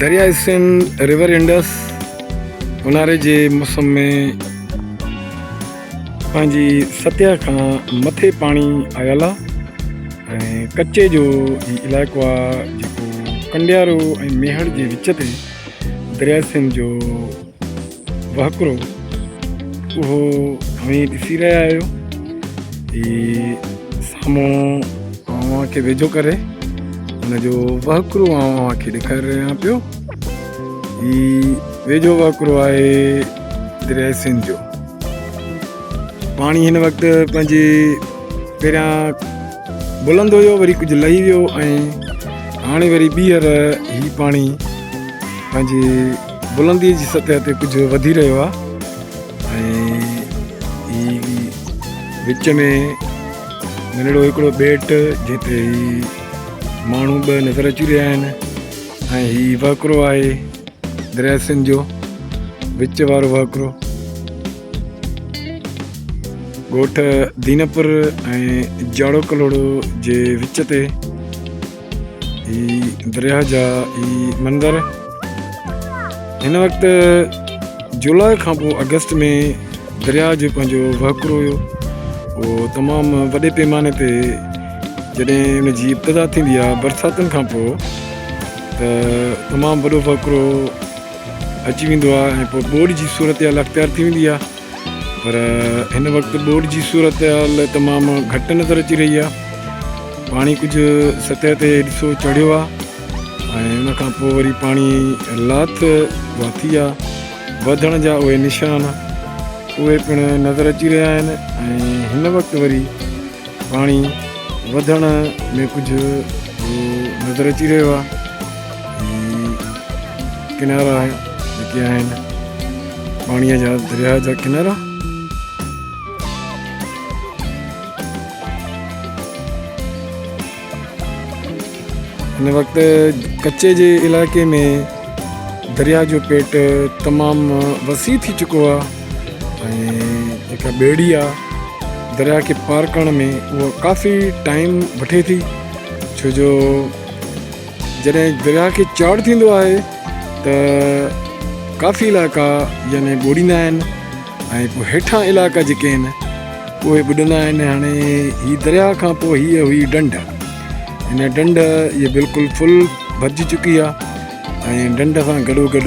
درياء Sindh river Indus اونهاري جي موسم ۾ پنهنجي سطح کان مٿي پاڻي آيل آ ۽ ڪچي جو هي علائقو آ جيڪو ڪنڊيارو ۽ ميهڙ جي وچ تي درياء سنڌ جو وهڪرو اهو اوهين ڏسي رهيا آهيو. هي سامهون اوهان کي ويجهو ڪري ان جو وهڪرو آئون اوهان کي ڏيکاري رهيو آهيان پيو. هي ويجهو وهڪرو آهي درياء سنڌ جو. پاڻي هن وقت پنهنجي پهريان بلند هيو وري ڪجهه لهي ويو ۽ هاڻي وري ٻيهر هي پاڻي پنهنجي بلندي جي سطح تي ڪجهه وڌي رهيو آهي ۽ هي وچ ۾ ننڍڙو هڪڙو ٻيٽ جنهن تي هي ماڻهو به نظر اچي رهيا آهن ۽ هي وهڪرو آهي دريا سنڌ جو وچ وارو وهڪرو ڳوٺ دينپور ۽ جاڙو ڪلهوڙو جي وچ تي هي درياهه جا هي منظر هن وقت جولاء کان پوء آگسٽ ۾ درياهه جو پنهنجو وهڪرو هيو اهو تمام وڏي پيماني تي جڏهن ان جي ابتدا ٿيندي آهي برساتن کان پوء ته تمام وڏو وهڪرو اچي ويندو آهي ۽ پوء ٻوڏ جي صورتحال اختيار ٿي ويندي آهي پر هن وقت ٻوڏ جي صورتحال تمام گهٽ نظر اچي رهي آهي پاڻي ڪجهه سطح تي ڏسو چڙهيو آهي ۽ ان کان پوء وري پاڻي لاٿ اها ٿي آهي وڌڻ جا اهي نشان اهي پڻ نظر اچي رهيا آهن ۽ هن وقت وري پاڻي وڌڻ ۾ ڪجهه نظر اچي رهيو آهي ڪنارا جيڪي آهن پاڻيء جا درياهه جا ڪنارا هن وقت ڪچي جي علائقي ۾ درياهه جو پيٽ تمام وسيع ٿي چڪو آهي ۽ جيڪا ٻيڙي آهي درياهه کي پار ڪرڻ ۾ اها ڪافي ٽائيم وٺي ٿي ڇو جو جڏهن درياهه کي چاڙهه ٿيندو آهي ته ڪافي علائقا يعني ٻوڙيندا آهن ۽ پوء هيٺان علائقا جيڪي آهن اهي ٻڏندا آهن. هاڻي هي درياهه کان پوء هيء هئي ڍنڍ. هن ڍنڍ هيء بلڪل فل ڀرجي چڪي آهي ۽ ڍنڍ سان گڏو گڏ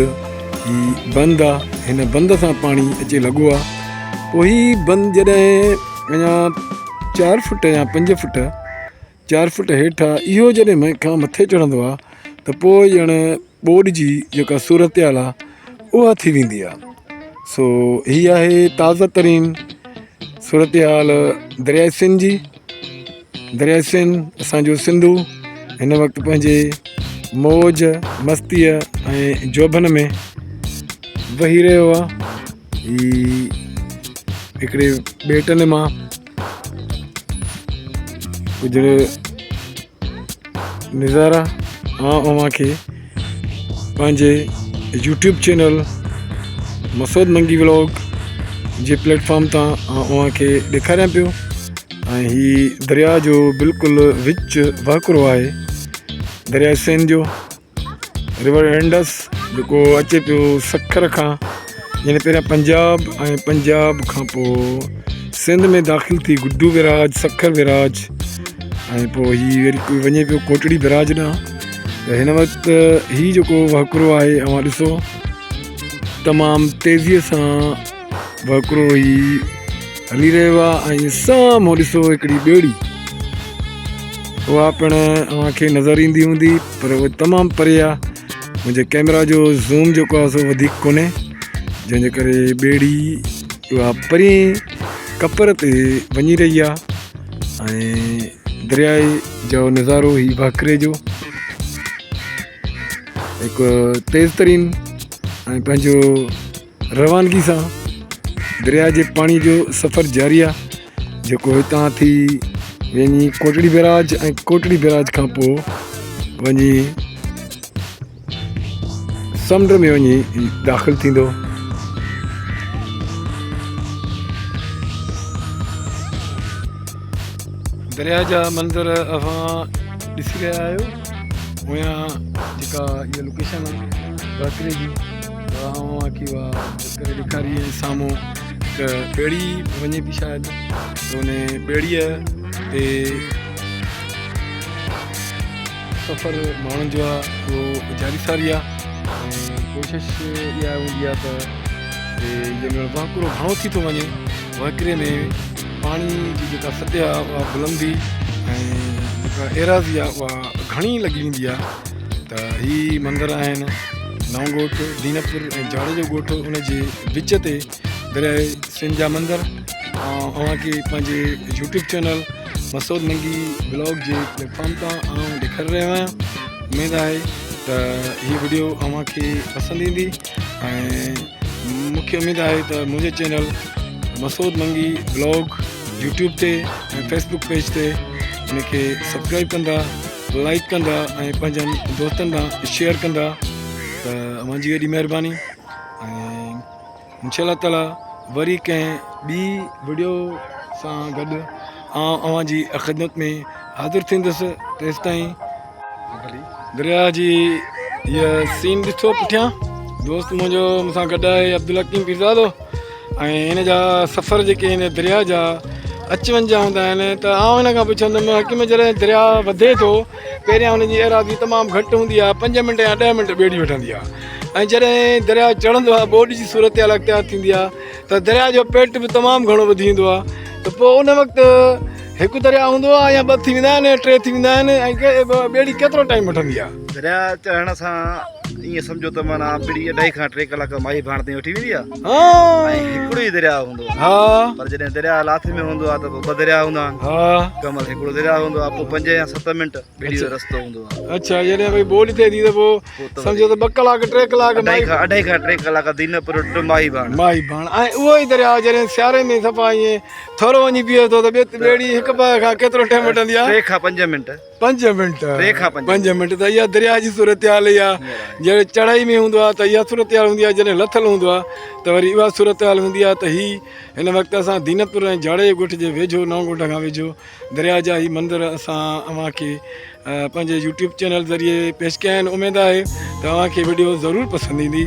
هي بند آهي. هن بند سان پاڻي اچي لڳو آهي. پوء هي بند جڏهن اڃا چار فٽ يا پنج فٽ چار فٽ هيٺ آهي اهو جڏهن مئي کان مٿي چڙهندو آهي ته پوء ڄڻ ٻوڏ جي جيڪا صورتحال آهي اها ٿي ويندي آهي سو هي آهي تازه ترين صورتحال درياء سنڌ جي درياء سنڌ اسانجو سنڌو هن وقت پنهنجي موج مستيء ۽ جوڀن ۾ وهي رهيو آهي هي هڪڙي ٻيٽن مان ڪجهه نظارا آئون اوهان کي پنهنجي YouTube channel Masood Mangi vlog جي پليٽ فارم تان آئون اوهان کي ڏيکاريان پيو ۽ هي درياء جو بلڪل وچ وهڪرو آهي درياء سنڌ جو ريور انڊس جيڪو اچي پيو سکر کان يعني پهريان پنجاب ۽ پنجاب کان پوء سنڌ ۾ داخل ٿي گڊو بيراج سکر بيراج ۽ پوء هي وري وڃي پيو ڪوٽڙي بيراج ڏانهن ته هن وقت هي جيڪو وهڪرو آهي اوهان ڏسو تمام تيزيء سان وهڪرو هي هلي رهيو آهي ۽ سامهون ڏسو هڪڙي ٻيڙي اها پڻ اوهان کي نظر ايندي هوندي پر اهو تمام پري آهي منهنجي ڪيمرا جو زوم جيڪو آهي سو وڌيڪ ڪونهي جنهن جي ڪري ٻيڙي اها پري ڪپر تي وڃي رهي آهي ۽ دريائي جو نظارو هي وهڪري جو هڪ تيز ترين ۽ پنهنجو روانگي سان درياء جي پاڻي جو سفر جاري آ جيڪو هتان ٿي وڃي ڪوٽڙي بيراج ۽ ڪوٽڙي بيراج کان پوء وڃي سمنڊ ۾ وڃي داخل ٿيندو. درياء جا منظر اوهان ڏسي رهيا آهيو. پويان جيڪا هيء لوڪيشن آهي وهڪري جي اها آئون اوهان کي اها ڪري ڏيکاري ۽ سامهون هڪ ٻيڙي وڃي پئي شايد ته ان ٻيڙيء تي سفر ماڻهن جو آهي اهو جاري ساري آهي ۽ ڪوشش اها هوندي آهي ته جنهن مهل وهڪرو گهڻو ٿي ٿو وڃي وهڪري ۾ پاڻي جي جيڪا سطح آهي اها بلندي ۽ جيڪا ايراضي آهي اها گهڻي لڳي ويندي آهي ته هي مندر آهن نئون ڳوٺ دينپور ۽ جاڙي جو ڳوٺ ان جي وچ تي درياء سنڌ جا مندر اوهان کي پنهنجي YouTube channel Masood Mangi blog جي پليٽفارم تان آئون ڏيکاري رهيو آهيان اميد آهي ته هي وڊيو اوهان کي پسند ايندي ۽ مون کي اميد آهي ته منهنجي channel Masood Mangi blog YouTube تي ۽ فيسبوڪ پيج تي ان کي سبسڪرائب ڪندا لائڪ ڪندا ۽ پنهنجن دوستن ڏانهن شيئر ڪندا ته اوهان جي وڏي مهرباني ۽ انشاء الله تعالي وري ڪنهن ٻي وڊيو سان گڏ آئون اوهان جي خدمت ۾ حاضر ٿيندس تيستائين درياء جي هيء سين ڏٺو پٺيان دوست منهنجو مون سان گڏ آهي عبدالحڪيم پيرزادو ۽ هن جا سفر جيڪي هن درياء جا اچ وڃ جا هوندا آهن ته آئون هن کان پڇندم حڪيم جڏهن درياء وڌي ٿو پهريان هن جي ايراضي تمام گهٽ هوندي آهي پنج منٽ يا ڏهه منٽ ٻيڙي وٺندي آهي ۽ جڏهن درياء چڙهندو آهي ٻوڏ جي صورتحال اختيار ٿيندي آهي ته درياء جو پيٽ به تمام گهڻو وڌي ويندو آهي ته پوء ان وقت هڪ درياء هوندو آهي يا ٻه ٿي ويندا آهن يا ٽي ٿي ويندا آهن ۽ ٻيڙي ڪيترو ٽائيم وٺندي آهي؟ درياء چڙهڻ سان ائين سمجهو ته معنيٰ ٻيڙي اڍائي کان ٽي ڪلاڪ ماهي ڀاڻ تائين وٺي ويندي آهي ۽ هڪڙو ئي درياء هوندو آهي پر جڏهن درياء لاٿ ۾ هوندو آهي ته پوء ٻه درياء هوندا آهن ڪنهن مهل هڪڙو درياء هوندو آهي پوء پنج يا ست منٽ ٻيڙي جو رستو هوندو آهي. اڇا جڏهن ڀئي ٻوڏ ٿئي ٿي ته پوء سمجهو ته ٻه ڪلاڪ ٽي ڪلاڪ اڍائي کان ٽي ڪلاڪ دينپور ٽو ماهي ڀاڻ ماهي ڀاڻ ۽ اهو ئي درياء جڏهن سياري ۾ صفا ائين ٿورو وڃي بيهي ٿو ته ٻيڙي هڪ پهه کان ڪيترو ٽائيم وٺندي آهي؟ ٽي کان پنج منٽ. پنج منٽ. ٽي کان پنج منٽ ته اها درياء جي صورتحال ئي آهي جڏهن چڙهائي ۾ هوندو آهي ته اها صورتحال هوندي آهي جڏهن لٿل هوندو آهي ته وري اها صورتحال هوندي آهي ته هي هن وقت اسان دينپور ۽ جاڙي ڳوٺ جي ويجهو نئون ڳوٺ کان ويجهو درياء جا هي منظر اسان اوهان کي پنهنجي يوٽيوب چينل ذريعي پيش ڪيا آهن اميد آهي ته اوهان کي وڊيو ضرور پسند ايندي.